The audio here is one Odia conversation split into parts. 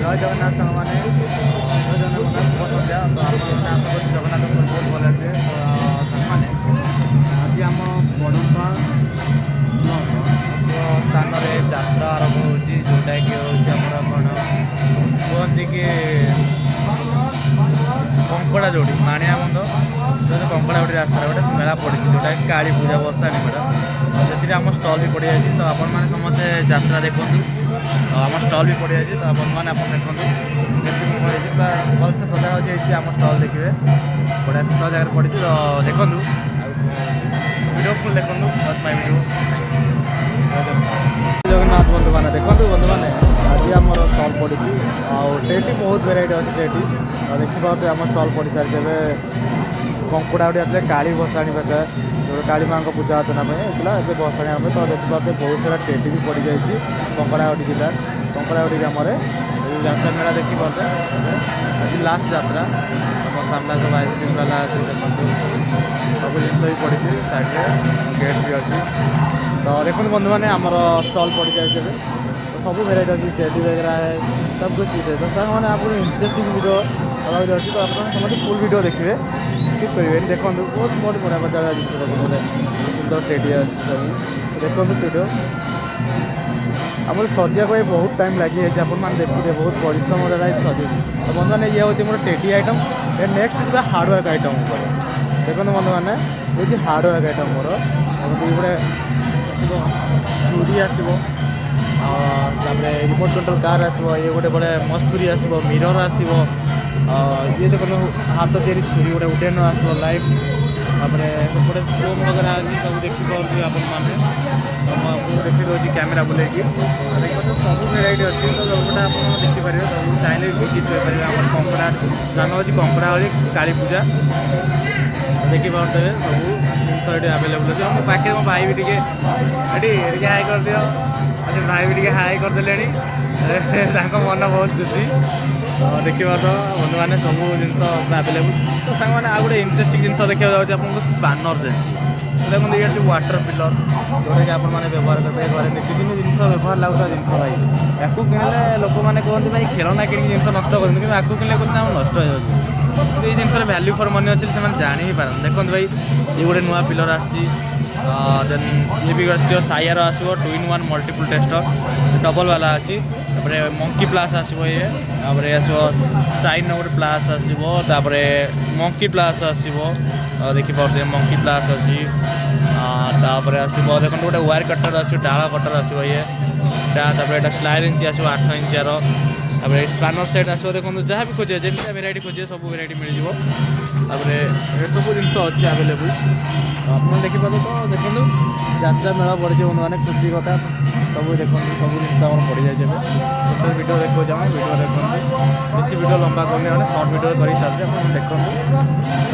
ଜୟ ଜଗନ୍ନାଥ ସାଙ୍ଗମାନେ, ଜୟ ଜଗନ୍ନାଥ। ଶୁଭ ସନ୍ଧ୍ୟା। ତ ଆପଣମାନେ ଆଶା କରୁଛି ଜଗନ୍ନାଥଙ୍କୁ ବହୁତ ଭଲ ଥିବେ। ତ ସାଙ୍ଗମାନେ, ଆଜି ଆମ ବଡ଼ମ୍ବା ବ୍ଲକର ଏକ ସ୍ଥାନରେ ଯାତ୍ରା ଆରମ୍ଭ ହେଉଛି, ଯେଉଁଟାକି ହେଉଛି ଆମର କ'ଣ କୁହନ୍ତି କି କଙ୍କଡ଼ା ଯୋଡ଼ି, ମାଣିଆବନ୍ଧ ଯେଉଁଟା କଙ୍କଡ଼ା ଯୋଡ଼ି ରାସ୍ତାରେ ଗୋଟେ ମେଳା ପଡ଼ିଛି, ଯେଉଁଟାକି କାଳୀ ପୂଜା ଭସାଣି ମେଳା। ଆଉ ସେଥିରେ ଆମ ଷ୍ଟଲ୍ ବି ପଡ଼ିଯାଇଛି। ତ ଆପଣମାନେ ସମସ୍ତେ ଯାତ୍ରା ଦେଖନ୍ତୁ। ଆଉ ଆମ ଷ୍ଟଲ୍ ବି ପଡ଼ିଯାଇଛି। ତ ଆପଣମାନେ ଆପଣ ଦେଖନ୍ତୁ କେମିତି କଣ ହେଇଛି। ପୁରା ଭଲସେ ସଜାସଜି ହେଇଛି ଆମ ଷ୍ଟଲ୍। ଦେଖିବେ, ବଢ଼ିଆ ସୁନ୍ଦର ଜାଗାରେ ପଡ଼ିଛି। ତ ଦେଖନ୍ତୁ ଆଉ ଭିଡ଼ିଓ ଫୁଲ୍ ଦେଖନ୍ତୁ। ଫାର୍ଷ୍ଟ ମାଇ ଭିଡ଼ିଓ। ଜଗନ୍ନାଥ ବନ୍ଧୁମାନେ, ଦେଖନ୍ତୁ ବନ୍ଧୁମାନେ, ଆଜି ଆମର ଷ୍ଟଲ୍ ପଡ଼ିଛି ଆଉ ଟେଡି ବହୁତ ଭେରାଇଟି ଅଛି ଟେଡି। ଆଉ ଦେଖିପାରୁଥିବେ, ଆମ ଷ୍ଟଲ୍ ପଡ଼ିସାରିଛି ଏବେ। କଙ୍କୁଡ଼ା ଗୋଟେ ଆସିଲେ କାଳୀ ଭସାଣି ପାଖରେ, ଯେଉଁ କାଳୀ ମାଆଙ୍କ ପୂଜା ଅର୍ଚ୍ଚନା ପାଇଁ ହେଇଥିଲା, ଏବେ ଭସାଣି ଆମେ। ତ ଦେଖିପାରୁଥିବେ, ବହୁତ ସାରା ଟେଡି ବି ପଡ଼ିଯାଇଛି କଙ୍କଡ଼ାଗଡ଼ି ଜିଲ୍ଲା କଙ୍କଡ଼ାଗଡ଼ି ଗ୍ରାମରେ। ଏଇ ଯାତ୍ରା ମେଳା ଦେଖିପାରୁଥିବେ ଏବେ। ଆଜି ଲାଷ୍ଟ ଯାତ୍ରା। ଆମ ସାମ୍ନା ସବୁ ଆଇସ୍କ୍ରିମ୍ ବାଲା ଅଛି। ଦେଖନ୍ତୁ, ସବୁ ଜିନିଷ ବି ପଡ଼ିଛି। ସାଇଡ଼୍ରେ ଗେଟ୍ ବି ଅଛି। ତ ଦେଖନ୍ତୁ ବନ୍ଧୁମାନେ, ଆମର ଷ୍ଟଲ୍ ପଡ଼ିଯାଇଛି ଏବେ। ତ ସବୁ ଭେରାଇଟି ଅଛି, ଟେଡି ବଗେରା ସବୁ କିଛି ଚୀଜ। ତ ସାଙ୍ଗମାନେ, ଆପଣ ଇଣ୍ଟରେଷ୍ଟିଂ ଭିଡ଼ିଓ ହେବାକୁ ଯାଉଛି। ତ ଆପଣ ସମସ୍ତେ ଫୁଲ୍ ଭିଡ଼ିଓ ଦେଖିବେ, ସ୍କିପ୍ କରିବେନି। ଦେଖନ୍ତୁ, ବହୁତ ବହୁତ ବଢ଼ିଆ ବଢ଼ିଆ ଜିନିଷ। ଦେଖନ୍ତୁ, ଗୋଟେ ସୁନ୍ଦର ଟେଡି ଆସିଛି ସବୁ। ତ ଦେଖନ୍ତୁ ଭିଡ଼ିଓ। ଆମର ସଜିବାକୁ ପାଇଁ ବହୁତ ଟାଇମ୍ ଲାଗିଯାଇଛି। ଆପଣମାନେ ଦେଖୁଥିବେ, ବହୁତ ପରିଶ୍ରମ ଦ୍ୱାରା ସଜେଇଛି। ତ ବନ୍ଧୁମାନେ, ଇଏ ହେଉଛି ମୋର ଟେଡି ଆଇଟମ୍। ଏ ନେକ୍ସଟ ଯିବା ହାର୍ଡ଼ୱାର୍କ ଆଇଟମ୍ ଉପରେ। ଦେଖନ୍ତୁ ବନ୍ଧୁମାନେ, ଇଏ ହେଉଛି ହାର୍ଡ଼ୱାର୍କ ଆଇଟମ୍ ମୋର। ଦେଖନ୍ତୁ, ଇଏ ଗୋଟେ ଆସିବ, ଛୁରୀ ଆସିବ, ଆଉ ତାପରେ ରିମୋଟ୍ କଣ୍ଟ୍ରୋଲ୍ କାର୍ ଆସିବ। ଇଏ ଗୋଟେ ବଢ଼ିଆ ମସ୍ତ ଛୁରୀ ଆସିବ, ମିରର୍ ଆସିବ। ଇଏ ଦେଖନ୍ତୁ, ହାତ ତିଆରି ଛୁରୀ ଗୋଟେ ଉଡେନ୍ ଆସିବ ଲାଇଭ୍। ତାପରେ ଏପଟେ ସ୍ପୁନ୍ ବଗେରା ଅଛି, ସବୁ ଦେଖିପାରୁଥିବେ ଆପଣମାନେ। ତ ମୁଁ ଆପଣଙ୍କୁ ଦେଖେଇ ଦେଉଛି କ୍ୟାମେରା ବୁଲେଇକି। ତ ଦେଖିପାରୁଥିବେ, ସବୁ ଭେରାଇଟି ଅଛି। ତ ସବୁଟା ଆପଣ ଦେଖିପାରିବେ ସବୁ, ଚାହିଁଲେ ବି ଭିଜିଟ୍ କରିପାରିବେ। ଆମର କଙ୍କଡ଼ା ନାମ ହେଉଛି କଙ୍କଡ଼ାଗଳି କାଳୀ ପୂଜା। ଦେଖିପାରୁଥିବେ, ସବୁ ଜିନିଷ ଏଠି ଆଭେଲେବୁଲ୍ ଅଛି। ଆଉ ମୋ ପାଖରେ ମୋ ଭାଇ ବି ଟିକେ ଏଠି ଟିକେ ହାଇ କରିଦିଅ। ଆଚ୍ଛା, ଭାଇ ବି ଟିକେ ହାଇ କରିଦେଲେଣି, ତାଙ୍କ ମନ ବହୁତ ଖୁସି। ତ ଦେଖିପାରୁଥିବ ବନ୍ଧୁମାନେ, ସବୁ ଜିନିଷ ଆଭେଲେବୁଲ୍। ତ ସାଙ୍ଗମାନେ, ଆଉ ଗୋଟେ ଇଣ୍ଟରେଷ୍ଟିଂ ଜିନିଷ ଦେଖିବାକୁ ଯାଉଛି ଆପଣଙ୍କୁ, ସ୍ପାନର ଦେଇଛି। ଦେଖନ୍ତୁ, ଇଏ ହେଉଛି ୱାଟର ପିଲର, ଯେଉଁଟାକି ଆପଣମାନେ ବ୍ୟବହାର କରିପାରିବେ ଘରେ। ନିତିଦିନ ଜିନିଷ ବ୍ୟବହାର ଲାଗୁଥିବା ଜିନିଷ ଭାଇ। ୟାକୁ କିଣିଲେ ଲୋକମାନେ କୁହନ୍ତି, ଭାଇ, ଖେଳନା କିଣିକି ଜିନିଷ ନଷ୍ଟ କରନ୍ତି, କିନ୍ତୁ ଆକୁ କିଣିଲେ କୁହନ୍ତି ଆମ ନଷ୍ଟ ହେଇଯାଉଛି। କିନ୍ତୁ ଏଇ ଜିନିଷର ଭ୍ୟାଲ୍ୟୁ ଫର୍ ମନି ଅଛି, ସେମାନେ ଜାଣି ହିଁ ପାରନ୍ତି। ଦେଖନ୍ତୁ ଭାଇ, ଇଏ ଗୋଟେ ନୂଆ ପିଲର ଆସିଛି। ଦେନ୍ ଇଏ ବି ଆସିବ, ସାଇଆର ଆସିବ 2 in 1 multiple tester, double ବାଲା ଅଛି। ତାପରେ ମଙ୍କି ପ୍ଲାସ୍ ଆସିବ ଇଏ। ତାପରେ ଆସିବ ସାଇନ୍ର ଗୋଟେ ପ୍ଲାସ୍ ଆସିବ। ତାପରେ ମଙ୍କି ପ୍ଲାସ୍ ଆସିବ। ଦେଖିପାରୁଥିବେ, ମଙ୍କି ପ୍ଲାସ୍ ଅଛି। ତାପରେ ଆସିବ, ଦେଖନ୍ତୁ, ଗୋଟେ ୱାୟାର କଟର ଆସିବ, ଡାଳ କଟର ଆସିବ ଇଏ। ତାପରେ ଏଇଟା ସ୍ଲାଇଡ୍ ଇଞ୍ଚି ଆସିବ, 8 ଇଞ୍ଚିଆର। ତାପରେ ସ୍ପାନର ସେଟ୍ ଆସିବ। ଦେଖନ୍ତୁ, ଯାହା ବି ଖୋଜିବେ, ଯେମିତିଆ ଭେରାଇଟି ଖୋଜିବେ, ସବୁ ଭେରାଇଟି ମିଳିଯିବ। ତାପରେ ଏସବୁ ଜିନିଷ ଅଛି ଆଭେଲେବୁଲ୍, ଆପଣ ଦେଖିପାରୁଥିବେ। ତ ଦେଖନ୍ତୁ, ଯାତ୍ରା ମେଳା ପଡ଼ିଛି ବନ୍ଧୁମାନେ, ଖୁସି କଥା। ସବୁ ଦେଖନ୍ତୁ, ସବୁ ଜିନିଷ ଆମର ପଡ଼ିଯାଇଛି ଏବେ। ଛୋଟ ଭିଡ଼ିଓ ଦେଖାଉଛି ଆମେ, ଭିଡ଼ିଓ ଦେଖନ୍ତୁ। ବେଶୀ ଭିଡ଼ିଓ ଲମ୍ବା କରୁନି, ମାନେ ସର୍ଟ ଭିଡ଼ିଓ କରି ସାରିଛି। ଆପଣ ଦେଖନ୍ତୁ।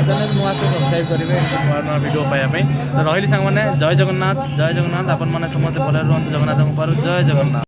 ଚ୍ୟାନେଲ୍ ନୂଆ ଆସି ସବସ୍କ୍ରାଇବ୍ କରିବେ ଏମିତି ନୂଆ ନୂଆ ଭିଡ଼ିଓ ପାଇବା ପାଇଁ। ତ ରହିଲି ସାଙ୍ଗମାନେ, ଜୟ ଜଗନ୍ନାଥ, ଜୟ ଜଗନ୍ନାଥ। ଆପଣମାନେ ସମସ୍ତେ ଭଲରେ ରୁହନ୍ତୁ ଜଗନ୍ନାଥଙ୍କ ପାରୁ। ଜୟ ଜଗନ୍ନାଥ।